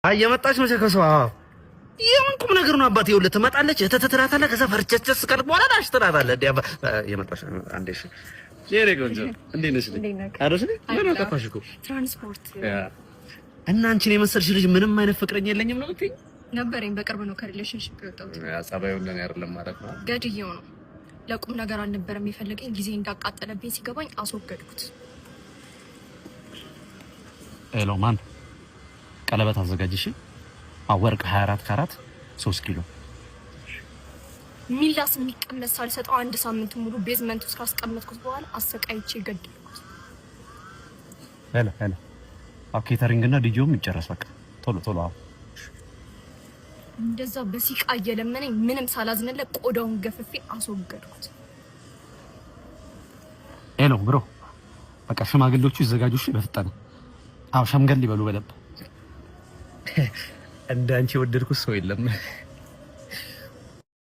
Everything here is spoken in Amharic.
አይ የመጣች ነው ከሰው። የምን ቁም ነገር ነው አባቴ? ይኸውልህ ትመጣለች፣ እተት ትላታለህ። ከዛ ፈርቸቸስ ካልክ በኋላ ዳሽ ትላታለህ። እንዴ አባ የመጣች አንዴ። እሺ የኔ ቆንጆ፣ እንዴት ነሽ? አረሽ ምን ነው ጠፋሽ እኮ። ትራንስፖርት። እና አንቺን የመሰልሽ ልጅ ምንም አይነት ፍቅረኛ የለኝም ነው የምትይኝ? ነበረኝ። በቅርብ ነው ከ relationship የወጣሁት። ያ ጸባዩን ለኔ አይደለም ማለት ነው። ገድዬው ነው። ለቁም ነገር አልነበረም የፈለገኝ። ጊዜ እንዳቃጠለብኝ ሲገባኝ አስወገድኩት። Hello ማን፣ ቀለበት አዘጋጅሽ። ወርቅ 24 ካራት 3 ኪሎ። ሚላስ የሚቀመስ ሳልሰጠው አንድ ሳምንት ሙሉ basement ውስጥ ካስቀመጥኩት በኋላ አሰቃይቼ ገደልኩት። Hello hello፣ catering እና ዲጂውም ይጨረስ በቃ ቶሎ ቶሎ። አዎ። እንደዛ በሲቃ እየለመነኝ ምንም ሳላዝንለት ቆዳውን ገፍፌ አስወገድኩት። Hello bro፣ በቃ ሽማግሌዎቹ ይዘጋጁ። እሺ በፍጥነት። አዎ፣ ሸምገል ይበሉ በደንብ። እንደ አንቺ የወደድኩት ሰው የለም።